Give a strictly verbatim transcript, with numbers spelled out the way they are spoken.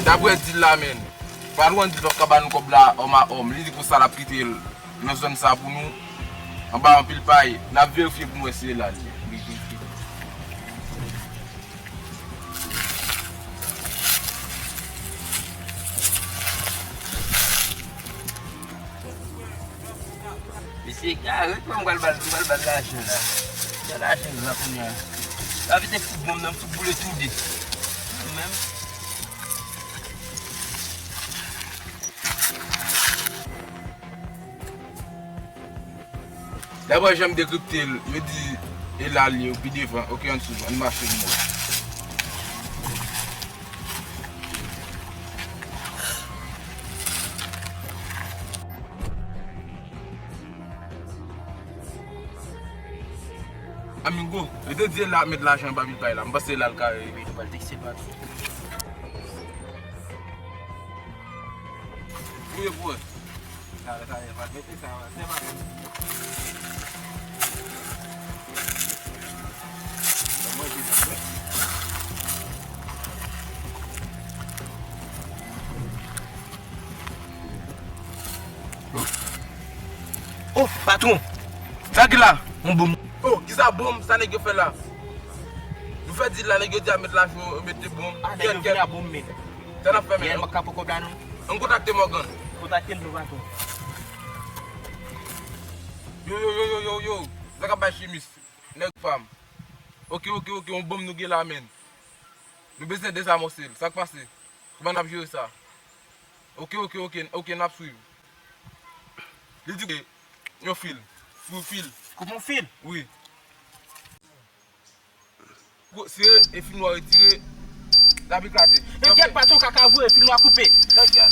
Daprè di l la, menn, patwon an di l p ap ka ba nou kòb la òm a òm. Li di konsa l ap kite l nan zòn sa pou nou, anba anpil pay. N ap verifye pou n wè si e la l ye. Mesye egare, kòman m pral ba l, m pral ba l lajan la? Sa lajan la kounye a. L ap vin fout bonm nan, m fout boule toude. Ou menm? Daprè jan m dekripte l, yo di e la l ye, pi devan. Oke, ann swiv, ann mache pou mwen. Amigo, yo te di e la ap met lajan anba pil pay la. M panse e la l ka ye. Wi, nou pral fikse l patwon. Wi, bro. Sa, sa, e pa mete sa, se pa. Oh, patwon! Sa ki la? Yon bonm. Oh, kisa bonm? Sa nèg yo fè la? Nou fè di la, nèg yo di a met lajan, mete bonm. Ah, nèg yo vin a bonm, men. Sa n ap fè, men. Yè, m pa ka pran kòb la, non. Ann kontakte Morgan. Kontakte l, non, patwon. Yo, yo, yo, yo, yo, yo. Sa k ap bay chimis? Nèg pa m. Oke, oke, oke, yon bonm nou gen la, menn. Nou bezwen dezamòse l. Sa k pase? Kòman n ap jere sa? Oke, oke, oke, oke, n ap swiv. Li di ke yon fil. Fil, fil. Koupe yon fil? Wi. Gwo, sere e fil nwa retire, l ap eklate. Men kyèt, patwon, kaka voye, fil nwa koupe. Tande,